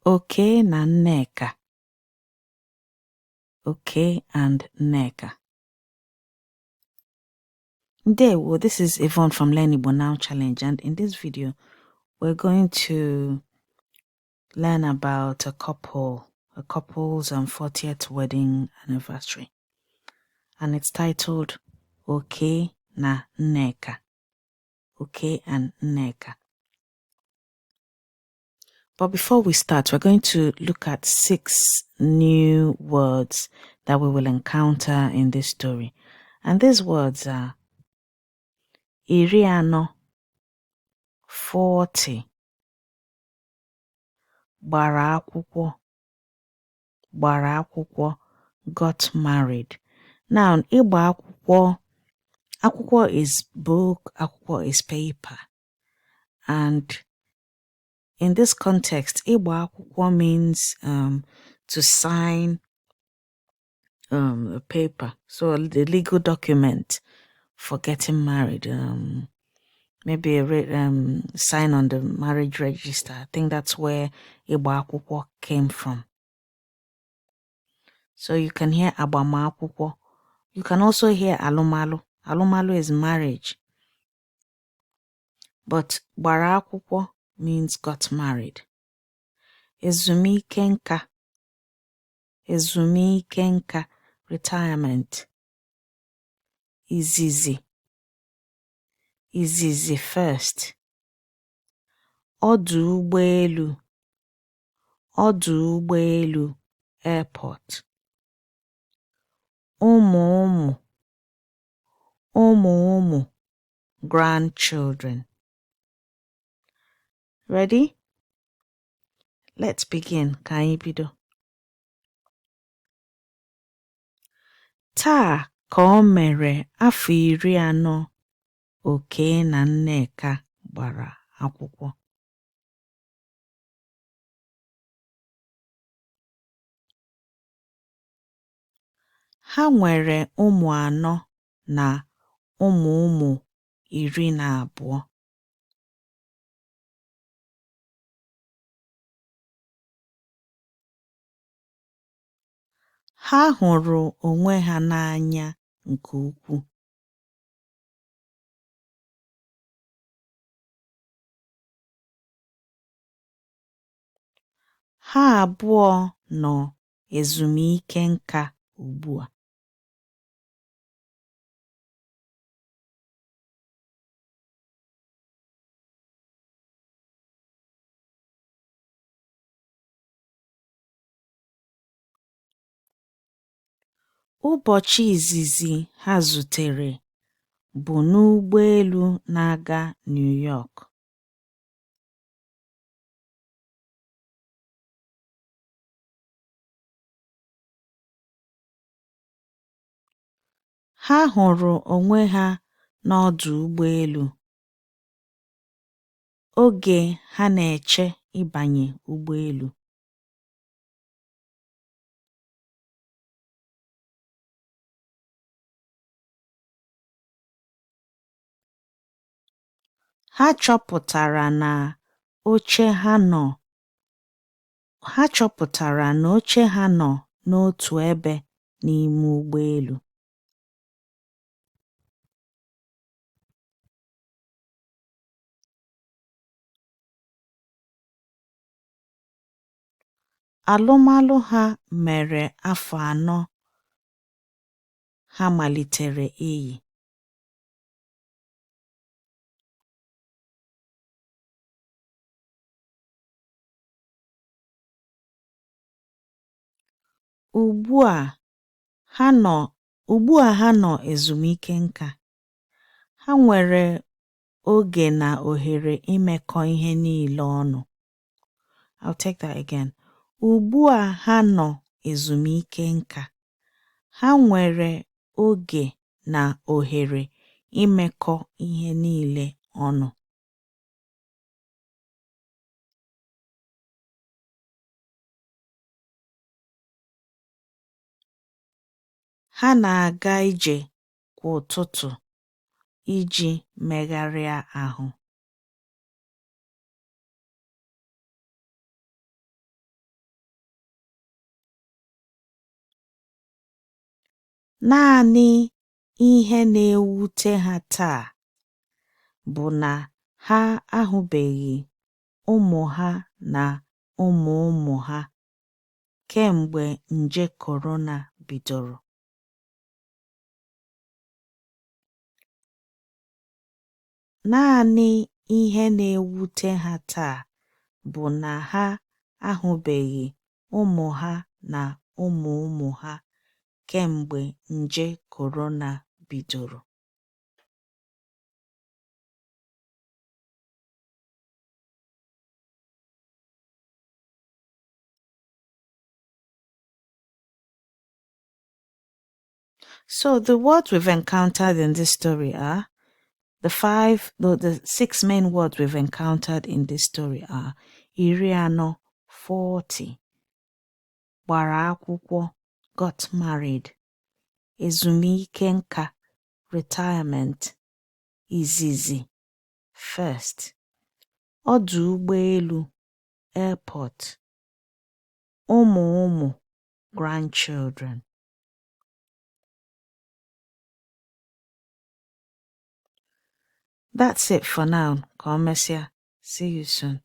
Oke na Nneka. Oke and Nneka. Ndewo, this is Yvonne from Learn Igbo Now Challenge, and in this video, we're going to learn about a couple's 40th wedding anniversary. And it's titled Oke na Nneka. Oke and Nneka. But before we start, we're going to look at 6 new words that we will encounter in this story. And these words are iri anọ, 40, gbara akwụkwọ, gbara akwụkwọ, got married. Now, ịgba akwụkwọ, akwụkwọ is book, akwụkwọ is paper. And in this context, ịgba akwụkwọ means to sign a paper, so the legal document for getting married. Maybe a sign on the marriage register. I think that's where ịgba akwụkwọ came from. So you can hear agbamakwụkwọ. You can also hear alụmalụ. Alụmalụ is marriage. But gbara akwụkwọ means got married. Ezumike nka. Ezumike nka, retirement. Izizi. Izizi, first. Ọdụ ụgbọelu. Ọdụ ụgbọelu, airport. Ụmụ ụmụ. Ụmụ ụmụ, grandchildren. Ready? Let's begin. Ka anyị bido. Taa ka o mere afọ 40 Oke na Nneka gbara akwụkwọ. Ha nwere ụmụ 4 na ụmụ ụmụ 12. Ha hụrụ onwe ha n'anya nke ukwuu. Ha abụọ nọ ezumike nka ugbu a. Ụbọchị izizi ha zutere bụ n'ụgbọelu na-aga New York. Ha hụrụ onwe ha n'ọdụ ụgbọelu oge ha na-eche ịbanye ụgbọelu. Ha chọpụtara na oche ha nọ ha chọpụtara na oche ha nọ n'otu ebe n'ime ụgbọelu. Alụmalụ ha mere afọ 4 ha malitere ịyị. Ugbu a ha nọ ezumike nka, ha nwere oge na ohere imekọ ihe niile ọnụ. I'll take that again. Ugbu a ha nọ ezumike nka, ha nwere oge na ohere imekọ ihe niile ọnụ. Ha na-aga ije kwa ụtụtụ iji megharịa ahụ. Naanị ihe na-ewute ha taa bụ na ha ahụbeghị ụmụ ha na ụmụ ụmụ ha kemgbe nje korona bidoro. Naanị ihe na-ewute ha taa bụ na ha ahụbeghị ụmụ ha na ụmụ ụmụ ha kemgbe nje korona bidoro. So the words we've encountered in this story are the five, the six main words we've encountered in this story are iri anọ, 40, gbara akwụkwọ, got married, ezumike nka, retirement, izizi, first, ọdụ ụgbọelu, airport, ụmụ ụmụ, grandchildren. That's it for now. Ka o mesịa. See you soon.